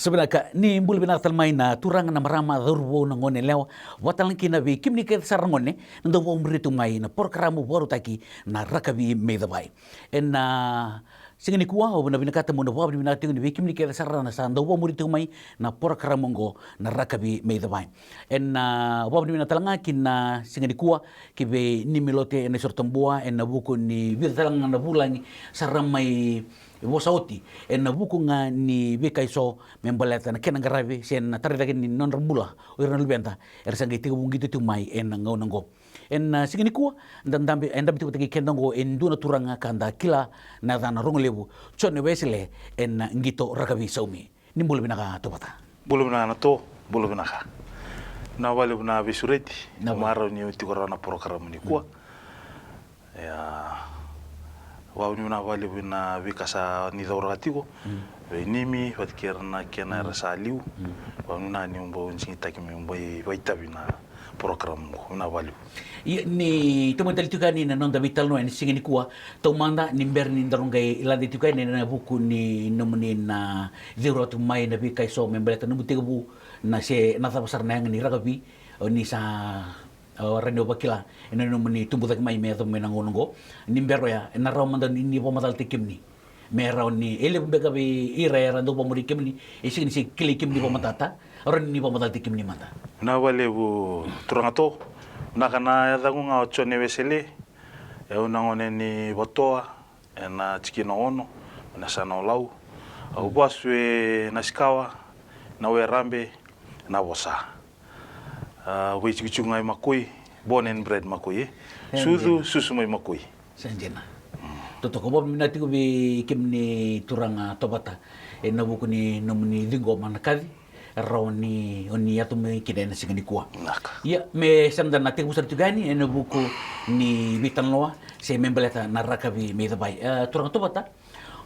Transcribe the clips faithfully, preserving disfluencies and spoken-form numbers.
Sa vinaka, ni bula vinaka tale mai na turaga, na marama, cauravou, na gone yalewa, vata tale ga kina vei kemuni kece sara na gone na dau vakamuri tu mai na porokaramu vakarautaki na Rakavi Me Cavai. Ena siga nikua au na vinakata meu na vakavinavinaka tiko ni vei kemuni kece sara na sa dau vakamuri tu mai na porokaramu oqo na Rakavi Me Cavai. Ena vakavinavinaka tale ga ki na siga nikua ki vei Nimi Lote ena Sorotabua ena vuku ni vica tale ga na vulagi sa ra mai vosa oti ena vuku ga ni veika eso me baleta na kena qaravi se na tara cake ni nodra bula o ira na luveda era sa qai tekivu qito tu mai ena gauna oqo. Ena siga nikua da dabe, e dabe tiko vata kei keda oqo e dua na turaga ka da kila na yacana rogo levu, Jone Wesele, ena qito rakavi saumi. Ni bula vinaka Tovata. Bula vinaka na To, bula vinaka. Na vakalevu na veisureti, na marau ni tiko rawa na porokaramu nikua. Ia, vakavinavinaka vakalevu na veika sa ni cauraka tiko vei Nimi vata kei ira na kena era sa liu. Vakavinavinaka niu bau digitaki meu bau vakaitavi na porokaramu oqo. Vinaka vakalevu. Ia, ni tomani tale tiko yani na noda veitalanoa ena siga nikua, taumada ni bera ni daru qai lade tiko yani ena vuku ni nomuni na ceu rawa tu mai na veika eso me baleta nomu tekivu na se na cava sara na yaga ni rakavi o ni sa o rawa ni o vakila ena nomuni tubu cake mai me yacova mai na gauna oqo. Ni bera oya ena rawa mada ni ni vakamacalataki kemuni me rawa ni e levu beka vei ira era dau vakamuri kemuni e sega ni se kilai kemuni vakamatata, rawa ni ni vakamacalataki kemuni mada. Vinaka vakalevu turaga To. Vinaka, na yacaqu ga o Jone Wesele. E au na gone ni Vatoa ena tikina ono ena yasana o Lau. Au vasu e Nasikawa, na Werabe, Navosa. A, vaitikotiko ga i Makoi, born and bred Makoi, e. Sucu, susu mai Makoi. Sa dina. Totoka, vakavinavinaka tiko vei kemuni turaga Tovata ena vuku ni nomuni ciqoma na kaci rawa ni o ni yaco mai kina ena siga nikua. Ia, me sa da na tekivu sara tiko yani ena vuku ni veitalanoa se me baleta na Rakavi Me Cavai. E, turaga Tovata,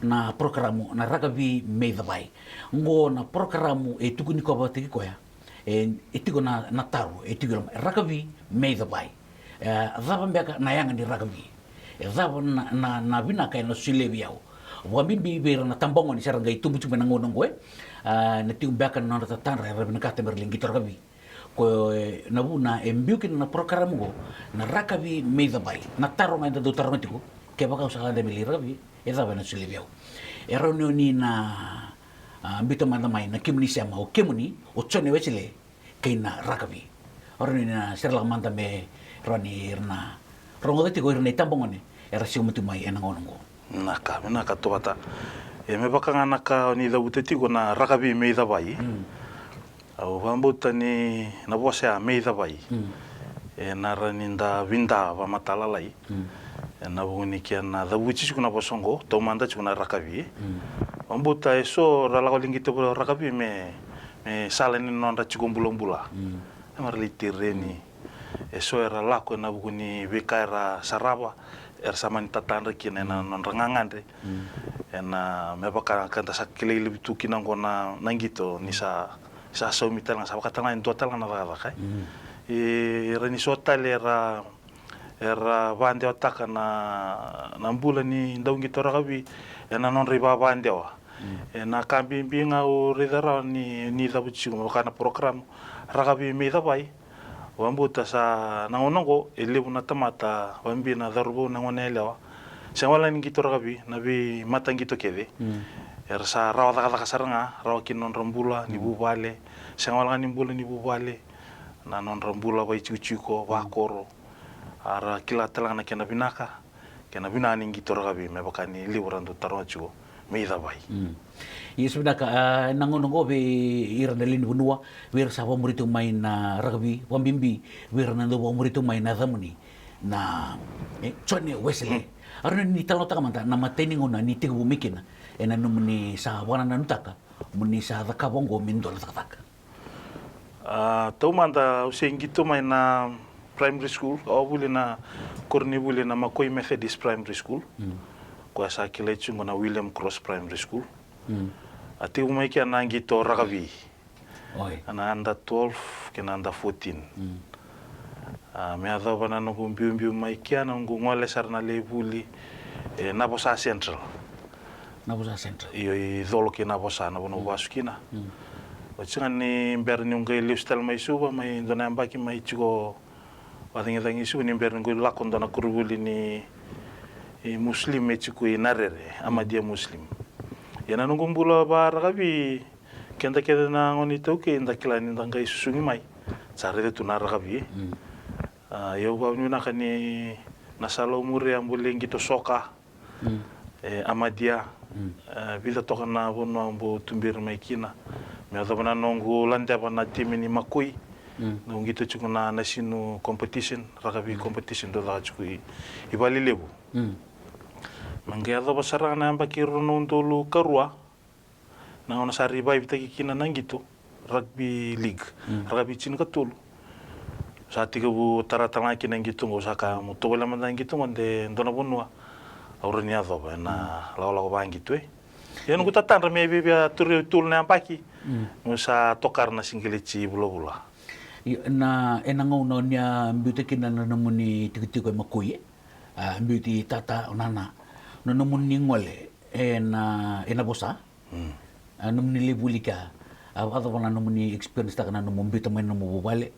na porokaramu na Rakavi Me Cavai. Oqo na porokaramu e tukuni koya vakataki koya. E, e tiko na, na taro e tiko i loma, rakavi me cavai. E cava beka na yaga ni rakavi? E cava na, na, na vinaka ena solia vei au? Vakabibi vei ira na tabagone se ra qai tubu tiko mai na gauna oqo, e, a, na tiko beka na nodra tatadra era vinakata me ra lai qito rakavi. Ko, e, na vuna e biu kina na porokaramu oqo na Rakavi Me Cavai. Na taro ga eda dau taroga tiko, kevaka au sa lade me lai rakavi, e cava ena solia vei au? E rawa ni o ni na, a, biuta mada mai na kemuni sema, o kemuni o Jone Wesele kei na rakavi. O rawa ni na serelaka mada me rawa ni ira na rogoca tiko ira na itabagone era siga matu mai ena gauna oqo. Vinaka, vinaka Tovata. E, me vaka ga na ka o ni cavuta tiko na Rakavi Me Cavai. Au vakabauta ni na vosa ya me cavai ena rawa ni da vida vakamatalalai. Ena vuku ni kena cavuti tiko na vosa oqo, taumada tiko na rakavi. Vakabauta eso ra lako lai qito rakavi me, me sala ni nodra tiko bulabula. E mera lai tereni. Eso era lako ena vuku ni veika era sarava, era sa mani tatadra kina ena nodra gagadre. Ena me vaka ka da sa kilai levu tu kina oqo na, na qito ni sa, sa saumi tale ga, sa vaka tale ga e dua tale ga na cakacaka, e. E rawa ni so tale era, era vakadewataka na, na bula ni dauqito rakavi ena nodra ivakavakadewa. Ena ka bibi ga au raica rawa ni, ni cavuti tiko me vaka na porokaramu Rakavi Me Cavai. Vakabauta sa na gauna oqo e levu na tamata, vakabibi na cauravou, na gone yalewa, sega wale ga ni qito rakavi, na veimataqito kece. Era sa rawa cakacaka sara ga, rawa kina nodra bula ni vuvale, sega wale ga ni bula ni vuvale, na nodra bula vakaitikotiko, vakoro. A ra kila tale ga na kena vinaka kei na vinaka ni qito rakavi me vaka ni levu ra dau taroga tiko me cavai. Ia, sa vinaka, a, na gauna oqo vei ira na lewe ni vanua, vei ira sa vakamuri tu mai na rakavi, vakabibi vei ira na dau vakamuri tu mai na yacamuni na, e, Jone Wesele. A rawa ni talanoataka mada na imatai ni gauna ni tekivu mai kina ena nomuni sa vakanananutaka mo ni sa cakava oqo me dua na cakacaka. A, taumada au se qito mai na primary school, au a vuli na koronivuli na Makoi Methodist Primary School. Koya sa kilai tiko na William Cross Primary School. A tekivu mai kea na qito rakavi. Ena under twelve kei na under fourteen. A, me yacova na noqu biubiu mai kea, na noqu gole sara na lai vuli e Navosa Central. Navosa Central. Io, i Colo kei Navosa, na vanua au vasu kina. Oti ga ni bera niu qai lesu tale mai Suva, mai dua na yabaki mai tiko vakacagicagi i Suva, ni bera niu qai lako dua na koronivuli ni, i Muslim e tiko i Narere, Ahmadiyya Muslim. Ia na noqu bula vakarakavi, keda kece na gone iTaukei da kila ni da qai susugi mai, sa raica tu na rakavi. A, ia au vakavinavinaka ni na sala au muria boli qito soka, e, Ahmadiyya, e, vica toka na vanua au bau tuberi mai kina. Me yacova na noqu ladeva na timi ni Makoi, dau qito tiko na, na sinu competition, rakavi competition, dau caka tiko i, i Valelevu. Me qai yacova sara ga na yabaki rua na udolu ka rua, na gauna sa revive-taki kina na qito, rugby league, rakavi tinikatolu. Sa tekivu tara tale ga kina na qito qo, sa kaya mo tovolea mada na qito qo de dua na vanua au rawa ni yacova ena lakolako vakaqito, e. Ia noqu tatadra me viavia tolu, tolu na yabaki, mo sa tokara na sigileti vulavula. Io, na, ena gauna o ni a biuta kina na nomuni tikotiko e Makoi, e? A, biuti tata o nana. Na nomuni gole ena, ena vosa. A, nomuni lai vuli kea. A, vakacava na nomuni experience-taka na nomu biuta mai na nomu vuvale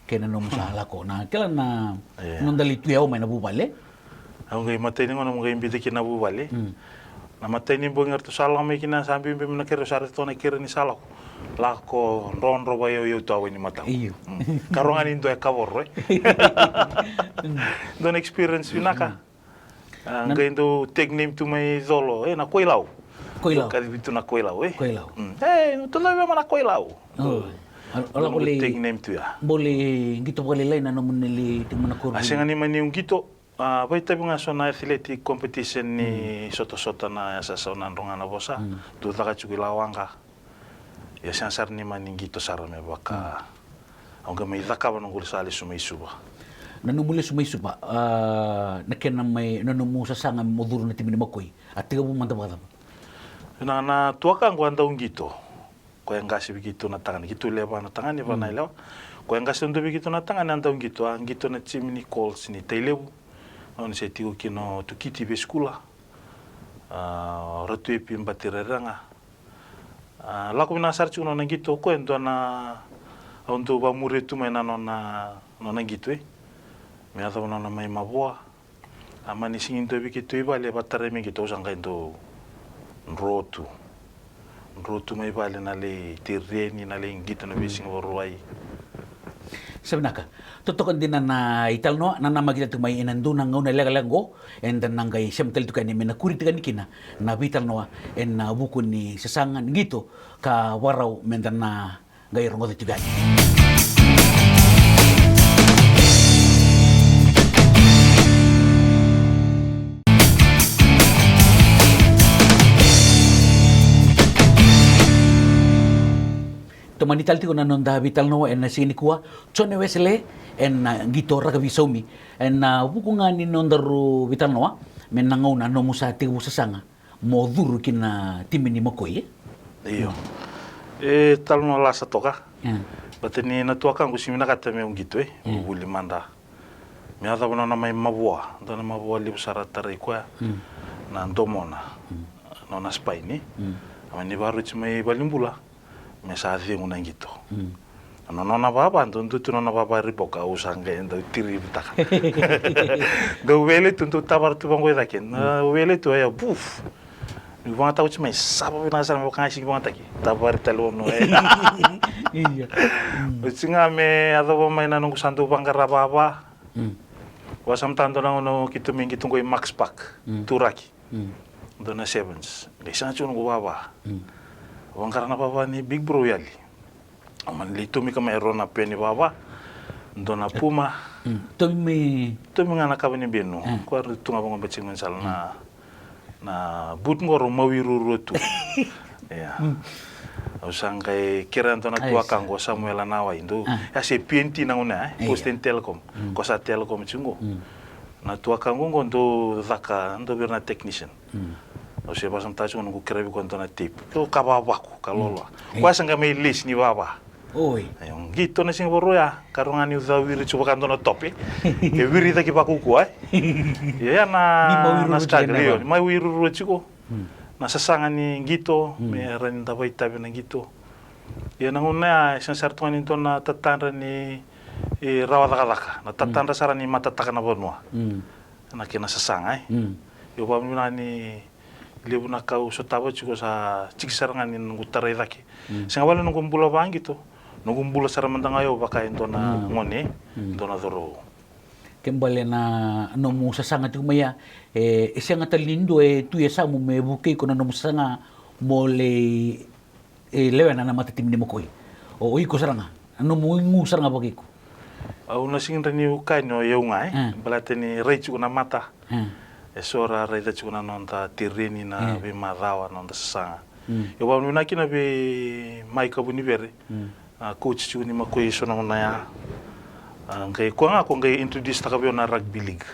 kei na nomu sa lako? Na kila na noda lai tu yawa mai na vuvale. Au qai matai ni gauna au qai biuta kina na vuvale. Na matai ni bogi eratou sa lako mai kina, sa biubiu mai na kere, sa raica toka na kere ni sa lako. Lako drodro vakayauyau tu a wai ni mataqu. Io. Ka rua ga ni dua e kavoro, e. Dua na experience vinaka. A, qai dau tag name tu mai Colo, e, na Koilau. Koilau. Kacivi tu na Koilau, e. Koilau. E, na tu cava ma na Koilau. O lako lai tag name tu ya. Bau lai qito vakalailai na nomuni lai tiko mai na koronivuli? A, sega ni mani qito. A, vakaitavi ga so na athletic competition ni sotasota na yasayasa au na dro ga na vosa. Dau caka tiko i Lawaqa. Ia sega sara ni mani qito sara me vaka au qai mai cakava noqu sa lesu mai Suva. Na nomu lesu mai Suva, a, na kena mai, na nomu sasaga mo curu na timi ni Makoi, a tekivu mada vakacava? Na, na tuakaqu a dau qito. Koya e qase vei keitou na tagane, keitou lewe va na tagane, va na yalewa. Koya e qase duadua vei keitou na tagane a dau qito, a qito na timi ni Colts ni Tailevu. Gauna se tiko kina o Tukiti Vesikula, a, Ratu Epi Batirarega. A, lako vinaka sara tiko na nona qito, o koya e dua na, au dau vakamuria tu mai na nona, nona qito, e. Me yacova na nona mai mavoa. A, mani sigi dua vei keitou i vale e vakatarai me qito, au sa qai dau dro tu. Dro tu mai vale na lai tereni, na lai qito na veisiga Vakarauwai. Sa vinaka. Totoka dina na italanoa, na namaki tale tiko mai ena dua na gauna lekaleka oqo, eda na qai sema tale tiko yani me na kuri tiko yani kina na veitalanoa ena vuku ni sasaga ni qito ka vakarau meda na qai rogoca tiko yani. Tomani tale tiko na noda veitalanoa ena siga nikua, Jone Wesele, ena qito rakavi saumi. Ena vuku ga ni nodaru veitalanoa, me na gauna nomu sa tekivu sasaga mo curu ki na timi ni Makoi, e? Io. E talanoa lasa toka. Baleta ni na tuakaqu sega ni vinakata meu qito, e. Vuli mada. Me yacova na nona mai mavoa, dua na mavoa levu sara tarai koya. Na domona, nona spine. A mani vakaroti mai valenibula. Me sa cegu na qito. Na nona vava, dau dua tu na nona vava riboka, au sa qai dau tirivitaka. Dau wele tu, dau tavara tu vaqo i cake. Na wele tu, oya, buf. Ni vagataki oti mai, sava vinaka sara me vaka ga e sigi vagataki. Tavari tale ono, e. Oti ga me yacova mai na noqu sa dau vaqara vava. Vakasamataka dua na gauna keitou mai qito qo i Max Park, Turaki. Dua na Sevens. Qai sega tiko noqu vava. Vaqara na vava ni Big Bro yali. Au mani lai tomika mai e rua na pea ni vava. Dua na Puma. Tomi mai. Tomi ga na kava ni benu. Koya rau tu ga vaqo bacing mani sala na, na boot qo rau mawi ruarua tu. Ia. Au sa qai kerea dua na tuakaqu o Samuela Nawai, dou. Ia se P N T na gauna ya, e? Post and Telecom. Ko sa Telecom tiko qo. Na tuakaqu qo dau caka, dau vei ira na technician. Au se vakasamataka tiko noqu kerea vei koya dua na tape. Dau ka vavaku, ka loloa. Koya sa qai mai lesi ni vava. Oi. Io, qito na siga Vakarauwai, ka rau ga niu cawiri tiko vaka dua na tope. E wiri cake vakaukauwa, e. Ia, ia na, na struggle, io, ni mawi ruarua tiko. Na sasaga ni qito, me rawa ni da vakaitavi na qito. Ia na gauna ya e sega sara tu ga ni dua na tatadra ni, e, rawa cakacaka, na tatadra sara ni matataka na vanua. Mm. Na kena sasaga, e. Mm. Io, vavinavinaka ni levu na ka au sotava tiko sa tiki sara ga ni noqu tarai cake. Mm. Sega wale noqu bula vaqito, noqu bula sara mada ga io vaka e dua na gone, dua na cauravou. Ke bale na nomu sasaga tiko mai ya, e, e sega tale ni dua e tu e yasamu me vukei iko na nomu sasaga mo lai, e, lewena na matatimi ni makoi. O, o iko sara ga, na nomu igu sara ga vakaiko. Au na sega ni dra niu kaya ni o yau ga, e. Mm. Baleta ni rai tiko na mata. Mm. E so ra raica tiko na noda tereni na veimacawa, na noda sasaga. Mm. Au vavinavinaka kina vei Maika Vunivere. Mm. A, coach tiko ni makoi e so na gauna ya. A, qai koya ga ko qai introduce taka vei au na rugby league.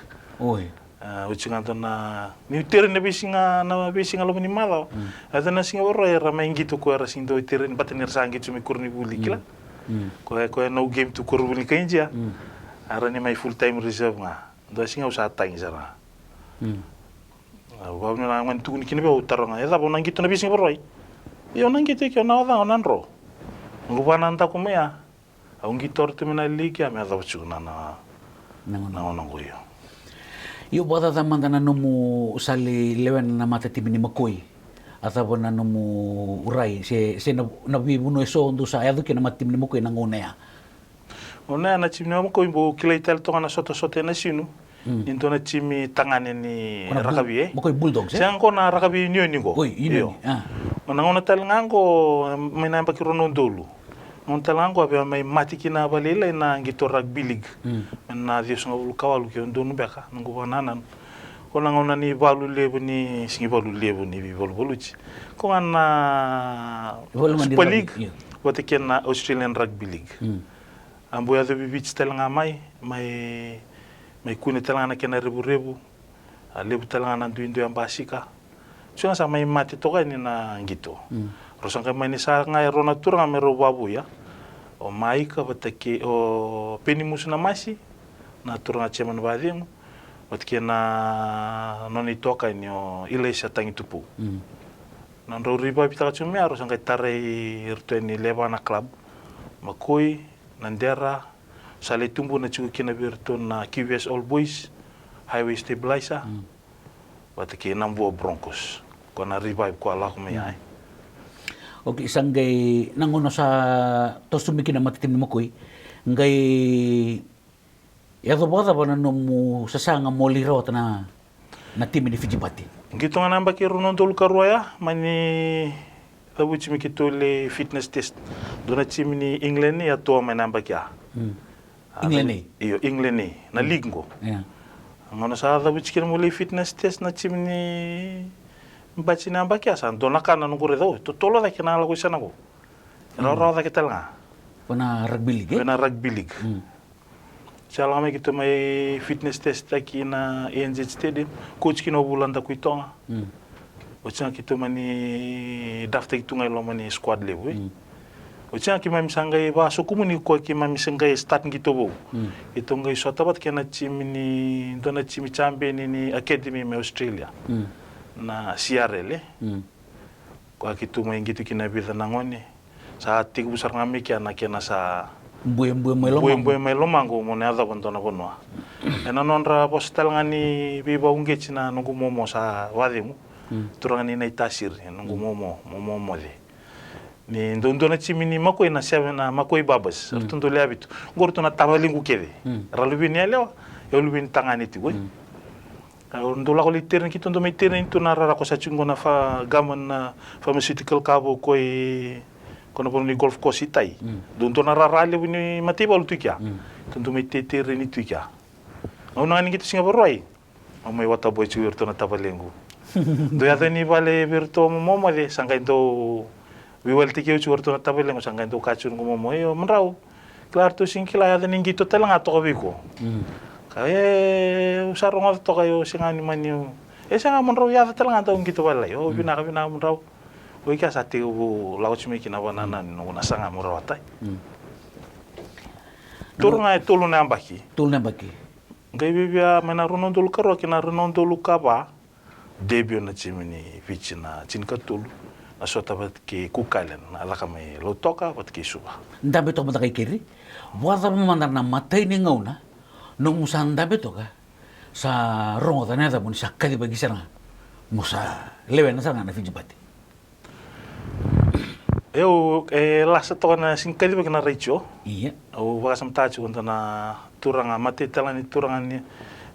Oi. A, oti ga dua na, niu tereni na veisiga, na veisiga loma ni macawa. Mm. A, dua na siga Vakarauwai era mai qito ko era sega ni dau tereni, baleta ni ra sa qito mai koronivuli, kila. Mm. Koya, koya na game tu koronivuli ni kai Idia. Mm. A, ra ni mai full time reserve ga. Dua siga au sa tagi sara. Mm. Au vavinavinaka ga ni tukuni kina vei au, taroga, e cava o na qito na veisiga Vakarauwai? Io, au na qito, e ke o na oca ga o na dro. Noqu vakanadaku mai ya. Au qito ratou mai na league ya me yacova tiko na, na, na gauna qo, io. Io, vakacaca mada na nomu sa lai lewena na matatimi ni makoi. A cava na nomu rai, se, se na, na veivanua e so dou sa yaco kina na matatimi ni makoi na gauna ya? Gauna ya na timi ni makoi bau kilai tale toka na sotasota e Nasinu. Mm. Ni dua na timi tagane ni rakavi, e. Makoi Bulldogs, e? Sega, qo na rakavi unioni qo. Oi, unioni, io. A. Na gauna tale ga qo, mai na yabaki rua na udolu. Gauna tale ga qo a via mai mate kina vakalailai na qito rugby league. Mm. Mai na ciwasagavulu ka walu ki na udolu beka, noqu vakanananu. Ko na gauna ni valu levu ni, sega ni valu levu ni veivaluvaluti. Ko ga na Super League, io. Vata kei na Australian Rugby League. Mm. A bau yacovi Viti tale ga mai, mai, mai kune tale ga na kena revurevu. A levu tale ga na duidui a basika. Tiko ga sa mai mate toka yani na qito. Mm. Rau sa qai mani sa ga e rua na turaga me rau vavoui. O Maika vata kei, o Penimusu Namasi, na turaga chairman vakacegu, vata kei na nona itokani o Ilaisa Tagitupu. Mm. Na nodrau revive taka tiko mai ya, rau sa qai tarai iratou yani e levu na club. Makoi, Nadera, sa lai tubuna tiko kina vei iratou na Q V S All Boys, Highway Stabilizer, mm, vata kei Nabua Broncos. Ko na revive ko a lako mai ya, e. Mm. Okay, sa qai na gauna sa toso mai kina na matatimi ni Makoi, qai yaco vakacava na nomu sasaga mo lai rawata na, na timi ni Fiji Bati? Qito ga na yabaki rua na udolu ka rua ya, mani cavuti me keitou lai fitness test. Dua na timi ni England ni a toa mai na yabaki ya. Mm. A, England nei? Io, England nei. Na, mm, league qo. Ia. A gauna sa cavuti kina meu lai fitness test na timi ni Bati na yabaki ya, sa dua na ka na noqu raica, o, totolo cake na lako i sana qo. Mm. Rawarawa cake tale ga. Vei na rugby league, e? Vei na rugby league. Mm. Sa lako mai keitou mai fitness test taki na A N Z Stadium. Coach kina o Vula Dakuitoga. Mm. Oti ga keitou mani draftaki tu ga i loma ni squad levu, e. Mm. Oti ga keimami sa qai vakasokumuni koya keimami sa qai start qito vou. Mm. Keitou qai sota vata kei na timi ni, dua na timi champion ni academy mai Australia. Mm. Na C R L, e. Mm. Koya keitou mai qito kina e vica na gone. Sa tekivu sara ga mai kea na kena sa buebue mai lomaqu, buebue mai lomaqu mo na yacova dua na vanua. Ena nodra vosa tale ga ni veivakauqeti na noqu momo sa vakacegu. Mm. Turaga ni Naitasiri, noqu, mm, momo, momo moce. Ni dua, dua na timi ni Makoi na Seven, na Makoi Babas. Mm. Ratou dau lewe vitu. Qo ratou na tavalequ kece. Mm. Ra luve ni yalewa, e luve ni tagane tiko, e. Mm. Au dau lako lai tereni, keitou dau mai tereni tu na rara ko sa tiko qo na fa-, Gammon, na pharmaceutical ka vou ko i, ko na vanua ni golf course i Tai. Mm. Dau dua na rara levu ni mataivalu tu i kea. Mm. Keitou dau mai te-, tereni tu i kea. Gauna ga ni qito Siga Vakarauwai, au mai water boy tiko vei iratou na tavalequ. Dau yaco yani vale vei iratou momo moce, sa qai dau veiwaletaki au tiko vei iratou na tavalequ, sa qai dau kaya tiko noqu momo, io, madrau. Kila ratou sega ni kila, yaco ni qito tale ga toka vei iko. Mm. Ka, e, au sa rogoca toka, io, sega ni mani, e, sega, madrau yaco tale ga dau qito vakalailai. O, mm, vinaka, vinaka madrau. O i kea sa tekivu lako tiko mai kina vakanananu ni noqu na saga meu rawata. Mm. Tolu ga, e tolu na yabaki. Tolu na yabaki. Qai via mai na rua na udolu ka rua ki na rua na udolu ka va. Debut na timi ni Fiji na tinikatolu. Na sota vata kei Cook Island, na caka mai Lautoka vata kei Suva. Dabe toka mada kai keri. Vakacava mada na matai ni gauna nomu sa dabe toka, sa rogoca na yacamu ni sa kacivaki sara ga, mo sa lewena sara ga na Fiji Party? Au, e lasa toka na sega ni kacivaki na retio. Ia. Au vakasamataka tiko e dua na turaga, matai tale ga ni turaga ni,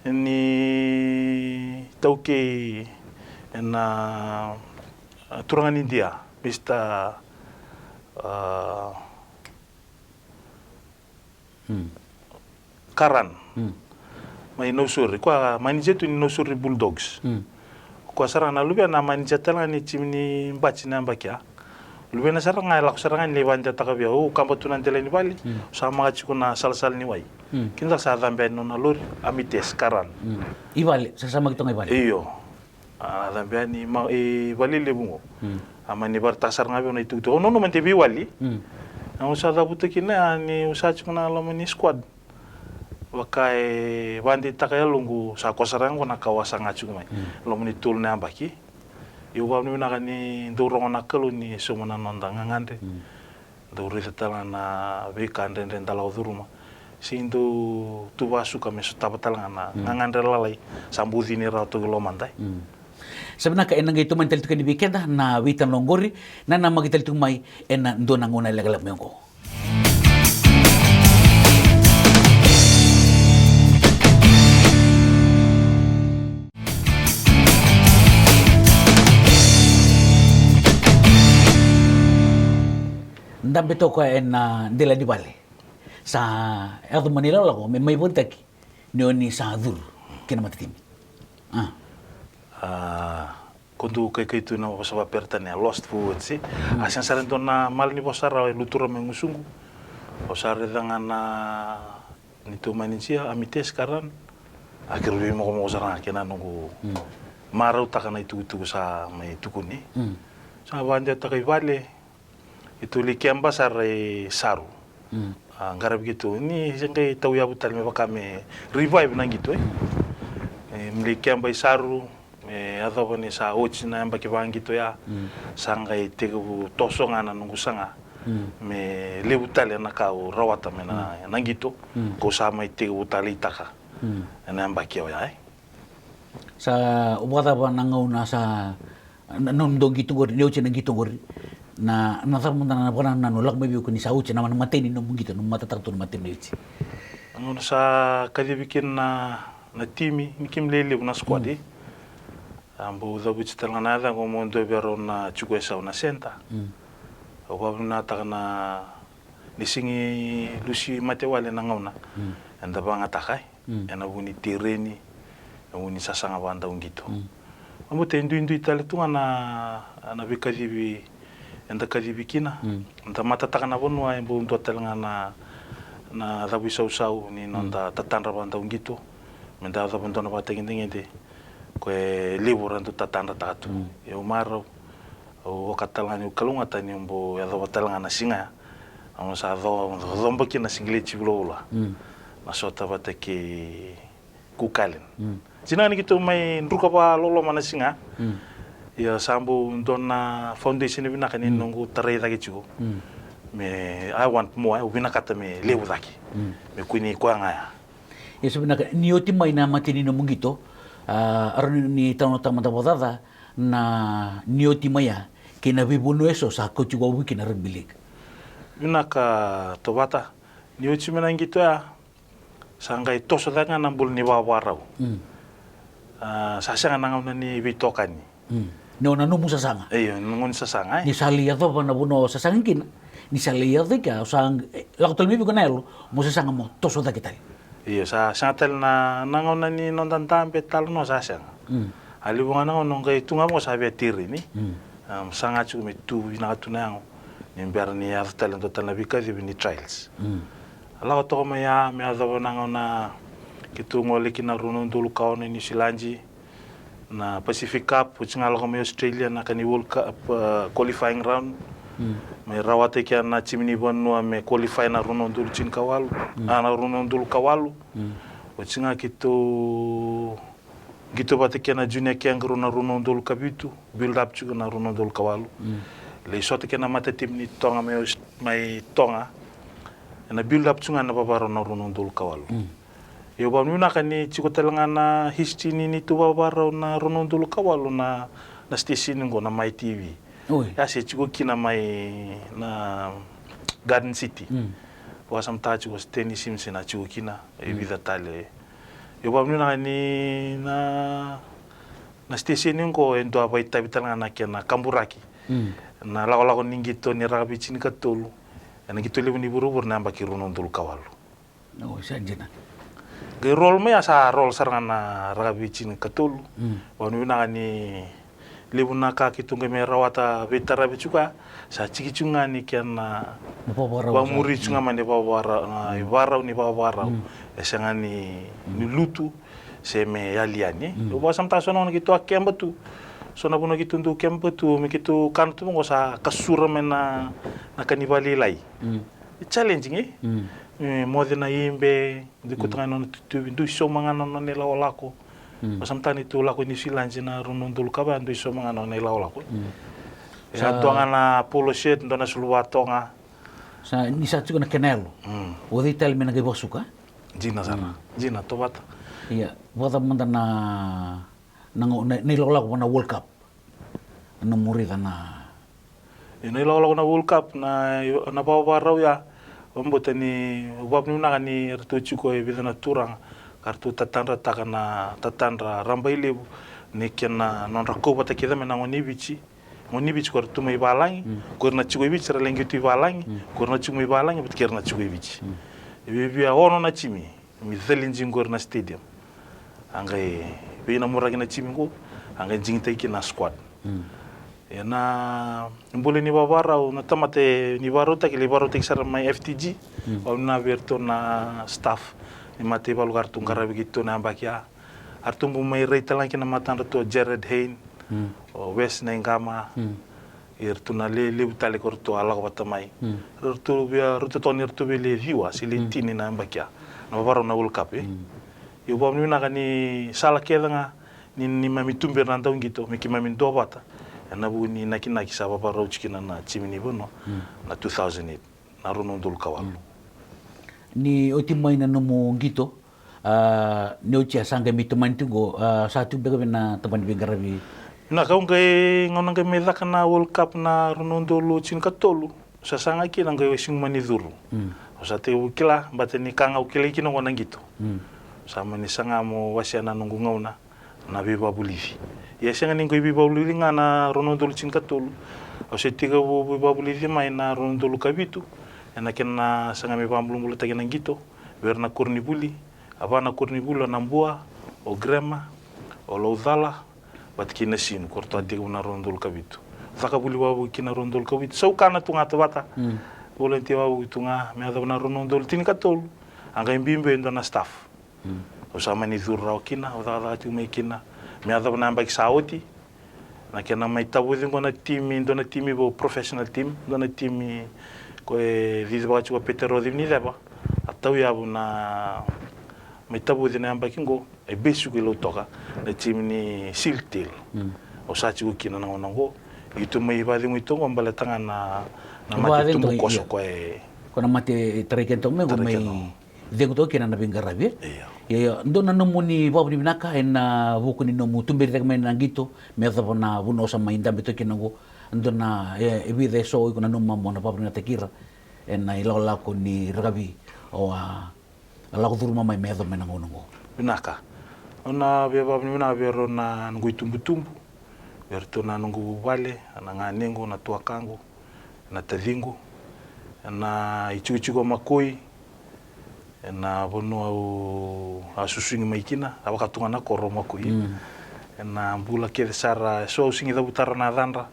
ni taukei ena, a, turaga ni Idia, Mister, a, Karan. Mai Nausori, koya manager tu ni Nausori Bulldogs. Koya sara ga na luvena, manager tale ga ni timi ni Bati na yabaki ya. Luvena sara ga e lako sara ga ni lai vakadewataka vei au, au kaba tu na dela ni vale. Sa maka tiko na salasala ni wai. Kina sa cabe yani nona lori, Amites Karan. I vale, sa samaki toka i vale. Io. A cabe yani mai vale levu qo. A mani vakaraitaka sara ga vei au na itukutuku. Au nanuma de veiwali. Au sa cavuta kina ya niu sa tiko na loma ni squad. Vaka e vakadeitaka e yaloqu, sa koya sara ga qo na ka au a saga tiko mai. Loma ni tolu na yabaki. Au vakavinavinaka ni dau rogo na Kalou ni sauma na noda gagadre. Dau raica tale ga na veika dredre da lako curuma. Sega ni dau tu vakasuka me sotava tale ga na gagadre lalai sa bau cini rawa toka i lomada. Sa vinaka, ena qai tomani tale tiko yani vei keda na veitalanoa oqori, na namaki tale tiko mai ena dua na gauna lekaleka mai oqo. Dabe toka ena dela ni vale. Sa yaco mai na ilakolako me mai vakaraitaki ni o ni sa curu ki na matatimi. A. A, ko dou kaikai tu na vosa vakaperitania, lost for words, e. A sega sara e dua na mala ni vosa rawa e lutura mai gusuqu. Au sa raica ga na neitou manager, Amites Karan. A, keirau veimokomoko sara ga kei na noqu marautaka na itukutuku sa mai tukuni. Sa vakadewataka i vale. Keitou lai keba sara i Saru. A, qaravi keitou ni se qai tauyavu tale me vaka me revive na qito, e. E, me lai keba i Saru, me yacova ni sa oti na yabaki vakaqito ya. Sa qai tekivu toso ga na noqu saga. Me levu tale na ka au rawata mai na, na qito. Kau sa mai tekivu taleitaka ena yabaki oya, e. Sa vakacava na gauna sa, na, na nomu dau qito qori, ni oti na qito qori? Na, na cava mada na vakanananu lako mai vei iko ni sa oti na, na matai ni nomu qito, nomu matataka tu na matai ni oti? Na gauna sa kacivi kina na, na timi, ni keimami lewe levu na squad, e. A bau cavuti tale ga na yacaqu meu dua vei rau na tiko e sau na center. Au vakavinavinakataka na, ni sega ni lusi mate wale na gauna eda vakayagataka, e. Ena vu ni tereni, ena vu ni sasaga vakadauqito. Au bau te duidui tale tu ga na, na veikacivi eda kacivi kina. Eda matataka na vanua, e bau dua tale ga na, na cavuisausau ni noda tatadra vakadauqito. Meda yacova dua na vakatagedegede ko e levu era dau tatadrataka tu. Au marau, au oka tale ga niu kalougata niu bau yacova tale ga na siga ya. Au sa co, coba kina na sigileti vulavula. Na sota vata kei Cook Island. Dina ga ni keitou mai druka vakaloloma na siga. Ia sa bau dua na foundation vinaka ni noqu tarai cake tiko. Me, I want more, au vinakata me levu cake. Me kua ni koya ga ya. Ia sa vinaka, ni oti mai na matai ni nomu qito, a, rawa ni, ni talanoataka mada vakacaca na ni oti mai ya kei na veivanua eso sa kauti iko vei kina rugby league. Vinaka Tovata, ni oti mai na qito ya, sa qai toso cake ga na bula ni vakavakarau. A, sa sega na gauna ni veitokani. Ni o na nomu sasaga. Io, na gauna ni sasaga, e. Ni sa lai yacova na vanua o sasaga kina. Ni sa lai yaco i kea, o sa, e, lako tale mai vei iko na yalo mo sasaga mo toso cake tale. Io, sa sega tale na, na gauna ni noda dabe, talanoa, sa sega. A levu ga na gauna o qai tu ga mo sa via tereni. Am, saga tiko me tu vinaka tu na yago ni bera ni yaco tale dua tale na veikacivi ni trials. A lako toka mai ya me yacova na gauna keitou gole kina rua na udolu ka ono i Niusiladi, na Pacific Cup, oti ga lako mai Australia na ka ni World Cup, a, qualifying round. Me rawata i kea na timi ni vanua me qualify na rua na udolu tinikawalu, a, na rua na udolu kawalu. Oti ga keitou qito vata kei na junior kangaroo na rua na udolu kavitu, build up tiko na rua na udolu kawalu. Lai sota kei na matatimi ni Toga mai Aus-, mai Toga. Ena build up tu ga na vavakarau na rua na udolu ka walu. Io, vavinavinaka ni tiko tale ga na history ni neitou vavakarau na rua na udolu ka walu na, na station qo na Mai T V. Oi. Ia se tiko kina mai na Garden City. Vakasamataka tiko Stanley Simpson a tiko kina, e vica tale. Io, vavinavinaka ni na, na station qo e dua vakaitavi tale ga na kena kaburaki. Na lakolako ni qito ni rakavi tinikatolu ena qito levu ni vuravura na yabaki rua na udolu ka walu. O, sa dina. Qai roll mai, a sa roll sara ga na rakavi tinikatolu. Vavinavinaka ni levu na ka keitou qai mai rawata veitaravi tiko ya, sa tiki tiko ga ni kena vamuri tiko ga mai na ivakavakara-, na ivakarau ni vakavakarau. E sega ni, ni lutu se me yali yani. Au vakasamataka so na gauna keitou a keba tu, so na vanua keitou dau keba tu, me keitou kana tu vaqo sa kasura mai na, na ka ni vakalailai. E challenging, e? E moce na ibe, dui kauta ga na nona tutuvi, dui sauma ga na nona ilakolako. Vakasamataka ni tou lako i Niusiladi na rua na udolu ka va, dui sauma ga na nona ilakolako. E sa dua ga na polo shirt, dua na suluva toga. Sa, ni sa tiko na kena yalo. O cei tale me na qai vakasuka? Dina sara. Dina, tovata. Ia, vakacava mada na, na, na, na ilakolako vua na World Cup? Na nomu raica na Io, na ilakolako na World Cup, na, na vakavakarau ya, vakabauta ni, vavinavinaka ni ratou tiko e vica na turaga ka ratou tatadrataka na tatadra rabailevu ni kena nodra kau vata kece mai na gone i Viti. Gone i Viti ko ira tu mai valagi, ko ira na tiko i Viti, ra lai qito i valagi, ko ira na tiko mai valagi vata kei ira na tiko i Viti. E viavia ono na timi. Me cali jigi qori na stadium. A qai veinamuraki na timi qo, a qai jigitaki kina na squad. Ia na bula ni vavarau, na tamata e ni varautaki, lai varautaki sara mai F T G. Au na vei iratou na staff ni mataivalu ka ratou qaravi keitou na yabaki ya. A ratou bau mai rai tale ga kina matadratou o Jarryd Hayne, o Wes Naiqama. Iratou na le levu tale ko ratou a lako vata mai. Ratou via, ratou toka ni ratou via le ciwa se le tini na yabaki ya. Na vavarau na World Cup, e. Io, vavinavinaka ni sala kece ga ni, ni mami tuberi na dauqito me keimami duavata. Ena vuku ni nakinaki sa vavarau tiko kina na timi ni vanua na two thousand eight, na rua na udolu ka walu. Ni oti mai na nomu qito, a, ni oti a sa qai mai tomani tiko, a, sa tu beka vei na tabana ni veiqaravi? Na kau qai, gauna qai mai caka na World Cup na rua na udolu tinikatolu, sa saga kina qai wasi gumani curu. Au sa tekivu kila, baleta ni ka ga au kilai kina qo na qito. Sa mani saga mo wasea na noqu gauna na veivakavulici. Ia sega ni qai veivakavulici ga na rua na udolu tinikatolu. Au se tekivu veivakavulici mai na rua na udolu ka vitu. Ena kena saga me vakabulabulataki na qito vei ira na koronivuli. A va na koronivuli o Nabua, o Grema, o Laucala, vata kei Nasinu, ko ratou a tekivu na rua na udolu ka vitu. Caka vuli vakavuki kina rua na udolu ka vitu. Sa u kana tu ga tovata. Volunteer vakavuki tu ga, me yacova na rua na udolu tinikatolu. A qai biubiu e dua na staff. Au sa mani curu rawa kina, au cakacaka tiko mai kina. Me yacova na yabaki sa oti. Na kena mai tavoci qo na timi, dua na timi vou professional team, dua na timi ko e cicivaka tiko o Petero Civiniceva. A tauyavu na mai tavoci na yabaki qo, e besi ko i Lautoka, na timi ni Sealed Tail. Au sa tiko kina na gauna qo. Keitou mai vakacegui toka qo baleta ga na, na mate tubukoso ko e. Ko na mate tarai keda toka mai qo mai cegu toka kina na veiqaravi, e? Io. Ia, ia, dua na nomuni vakavinavinaka ena vuku ni nomu tuberi cake mai na qito, me yacova na vanua o sa mai dabe toka kina qo, dua na, e, e vica eso iko nanuma mo na vakavinavinakataki ira ena ilakolako ni rakavi o a lako curuma mai me yacova mai na gauna qo. Vinaka. Au na via vakavinavinaka vei rau na noqu itubutubu, vei ratou na noqu vuvale, na ganequ, na tuakaqu, na taciqu, ena itikotiko o Makoi, ena vanua au a susugi mai kina, a vaka tu ga na koro o Makoi. Ena bula kece sara, eso au sigi cavuta rawa na yacadra.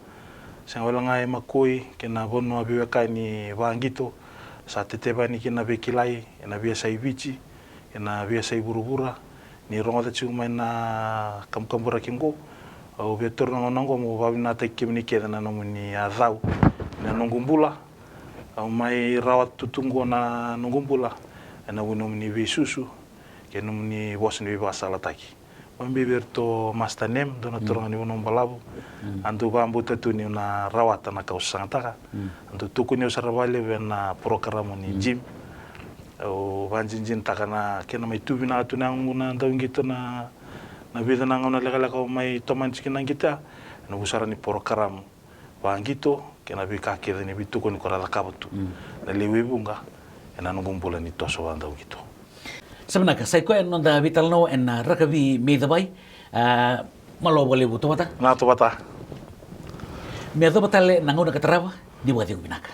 Sega wale ga e Makoi, kei na vanua veiwekani vaqito, sa teteva yani kina veikilai, ena veiyasai Viti, ena veiyasai vuravura, ni rogoca tiko mai na kabukaburaki qo. Au via taura na gauna qo meu vakavinavinakataki kemuni kece na nomuni a cau na noqu bula. Au mai rawata tu qo na noqu bula ena vuku ni nomuni veisusu kei na nomuni vosa ni veivakasalataki. Vakabibi vei iratou master name, dou na turaga ni Vanua Balavu. A dou vakabauta tu niu na rawata na ka au sagataka. A dou tukuni au sara vakalevu ena porokaramu ni gym. Au vakajinijinitaka na kena mai tu vinaka tu na yagoqu na dauqito na, na vica na gauna lekaleka au mai tomani tiko na qito. Ena vuku sara ni porokaramu vaqito kei na veika kece ni veitukuni ko ra cakava tu na lewe i vuqa ena noqu bula ni toso vakadauqito. Sa vinaka, sa i koya na noda veitalanoa ena rakavi Me Yacova Mai. A, malo vakalevu Tovata. Na Tovata. Me yacova tale na gauna ka tarava, ni vakacegu vinaka.